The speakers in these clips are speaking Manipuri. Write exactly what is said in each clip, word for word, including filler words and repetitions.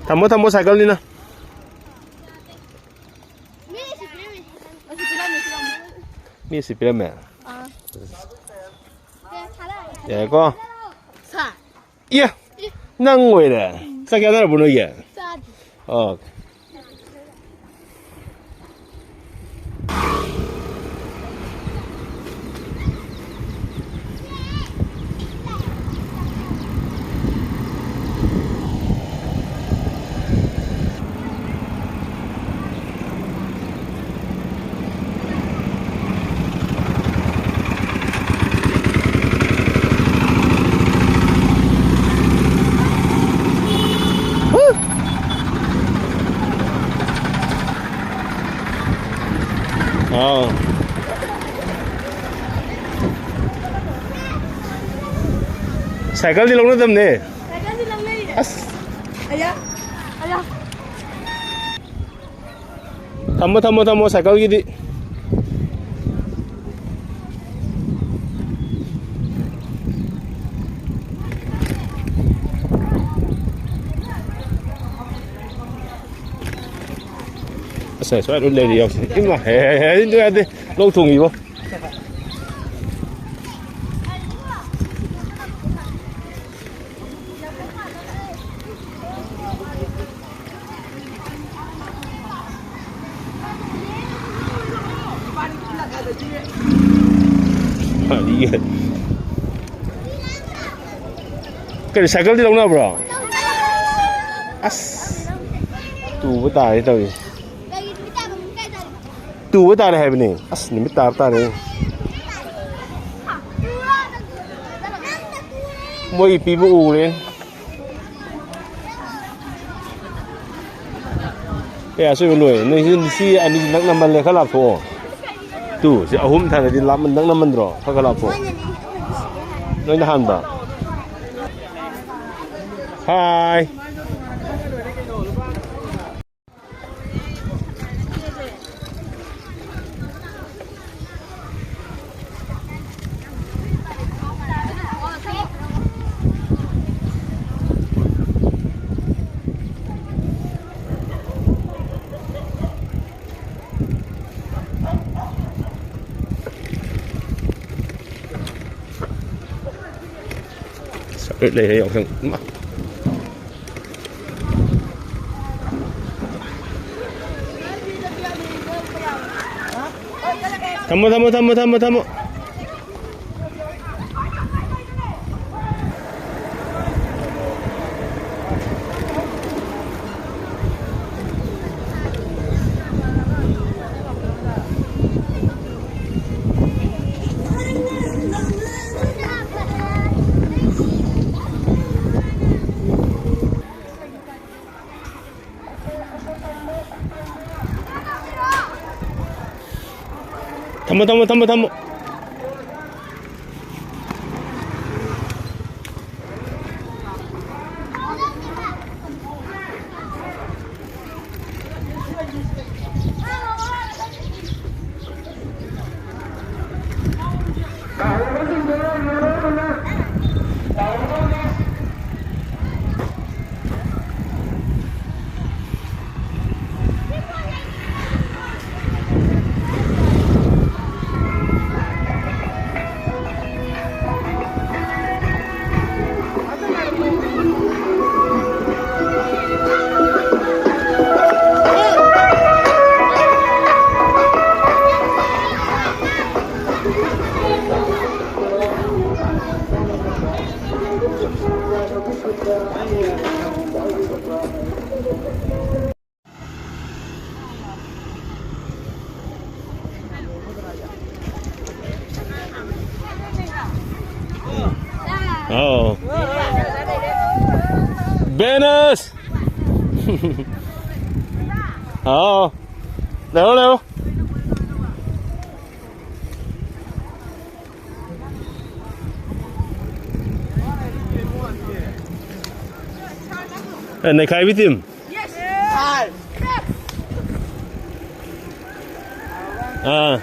ꯊꯝꯃꯣ, ꯊꯝꯃꯣ, ꯁꯥꯏꯀꯜꯅꯤꯅ꯫ ꯃꯤ ꯁꯤ ꯄꯤꯔꯝꯃꯦ꯫ ꯑꯁꯤ ꯄꯤꯔꯝꯃꯦ, ꯄꯤꯔꯝꯃꯦ꯫ ꯃꯤ ꯁꯤ ꯄꯤꯔꯝꯃꯦ? ꯑꯥ꯫ ꯀꯌꯥ ꯊꯥꯔꯛꯑꯒꯦ? ꯌꯥꯔꯦꯀꯣ? ꯁꯥ꯫ ꯏꯌꯥ! ꯏ꯫ ꯅꯪ ꯑꯣꯏꯔꯦ? ꯎꯝ꯫ ꯆꯥꯛ ꯆꯥꯅꯔꯕꯣ ꯅꯣꯏꯒꯤ? ꯆꯥꯗ꯭ꯔꯤ꯫ ꯑꯣ꯫ ꯑꯥꯎ꯫ ꯁꯥꯏꯀꯜꯗꯤ ꯂꯧꯅꯗꯕꯅꯦ꯫ ꯁꯥꯏꯀꯜꯗꯤ ꯂꯧꯅꯩꯌꯦ꯫ ꯑꯁ꯫ ꯑꯌꯥ꯫ ꯑꯌꯥ꯫ ꯊꯝꯃꯣ, ꯊꯝꯃꯣ, ꯊꯝꯃꯣ, ꯁꯥꯏꯀꯜꯒꯤꯗꯤ꯫ ꯑꯁ, ꯁ꯭ꯋꯥꯏ ꯂꯣꯏ ꯂꯩꯔꯤ ꯌꯥꯎꯁꯤ꯫ ꯏꯃꯥ, ꯍꯦ, ꯍꯦ, ꯍꯦ, ꯍꯦ, ꯌꯥꯗꯦ꯫ ꯂꯧ ꯊꯣꯡꯉꯤꯕꯣ꯫ ꯀꯔꯤ, ꯁꯥꯏꯀꯜꯗꯤ ꯂꯧꯅꯕ꯭ꯔꯣ? ꯑꯁ, ꯇꯨꯕ ꯇꯥꯔꯦ ꯇꯧꯔꯤꯁꯦ꯫ ꯇꯨꯕ ꯇꯥꯔꯦ ꯍꯥꯏꯕꯅꯦ꯫ ꯑꯁ, ꯅꯨꯃꯤꯠ ꯇꯥꯔ ꯇꯥꯔꯦ꯫ ꯃꯣꯏ ꯄꯤꯕ ꯎꯔꯦ꯫ ꯑꯦ, ꯑꯆꯣꯏꯕ ꯂꯣꯏꯔꯦ꯫ ꯅꯣꯏ ꯁꯤ, ꯁꯤ ꯑꯅꯤꯁꯤ ꯅꯛꯅꯃꯜꯂꯦ, ꯈꯔ ꯂꯥꯞꯊꯣꯛꯑꯣ꯫ ꯇꯨ, ꯁꯤ ꯑꯍꯨꯝ ꯊꯥꯅꯗꯤ ꯂꯥꯞꯃꯟ-, ꯅꯛꯅꯃꯟꯗ꯭ꯔꯣ? ꯈꯔ, ꯈꯔ ꯂꯥꯞꯊꯣꯛꯑꯣ꯫ ꯅꯣꯏꯅ ꯍꯥꯟꯕ꯭ꯔꯣ? ꯍꯥꯏ꯫ ꯂꯩꯔꯦ ꯌꯥꯎꯁꯪ꯫ ꯏꯃꯥ꯫ ꯊꯝꯃꯣ, ꯊꯝꯃꯣ, ꯊꯝꯃꯣ, ꯊꯝꯃꯣ, ꯊꯝꯃꯣ꯫ ꯊꯝꯃꯣ, ꯊꯝꯃꯣ, ꯊꯝꯃꯣ, ꯊꯝꯃꯣ꯫ ꯑꯧ꯫ ꯕꯦꯅꯁ! ꯑꯧ꯫ ꯂꯩꯍꯧ, ꯂꯩꯍꯧ꯫ ꯑꯦ, ꯅꯩꯈꯥꯏꯕꯤ team꯫ ꯑꯥ꯫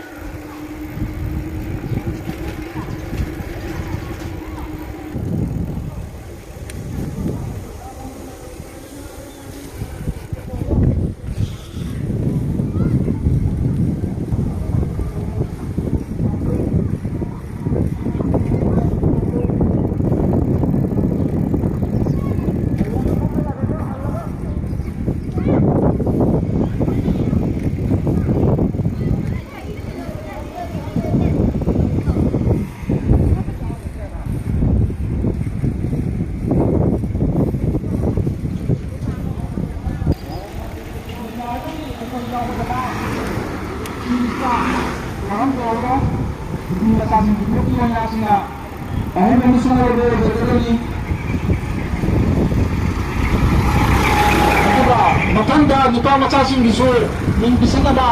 ꯅꯨꯄꯥ ꯃꯆꯥꯁꯤꯡꯒꯤꯁꯨ ꯃꯤꯡ ꯄꯤꯁꯤꯟꯅꯕ꯫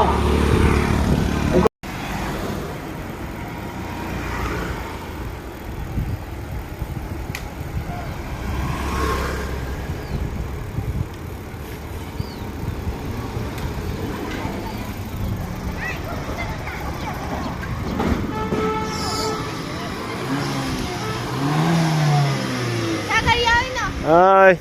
ꯆꯥꯛ ꯀꯔꯤ ꯌꯥꯎꯔꯤꯅꯣ? ꯑꯥꯏ꯫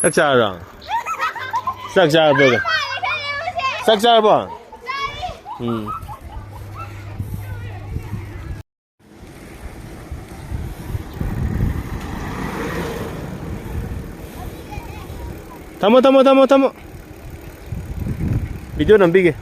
ꯆꯥꯛ ꯆꯥꯔꯕꯣ? ꯆꯥꯛ ꯆꯥꯔꯕꯣ? ꯆꯥꯛ ꯆꯥꯔꯕꯣ? ꯎꯝ꯫ ꯊꯝꯃꯣ, ꯊꯝꯃꯣ, ꯊꯝꯃꯣ, ꯊꯝꯃꯣ꯫ Video ꯅꯝꯕꯤꯒꯦ꯫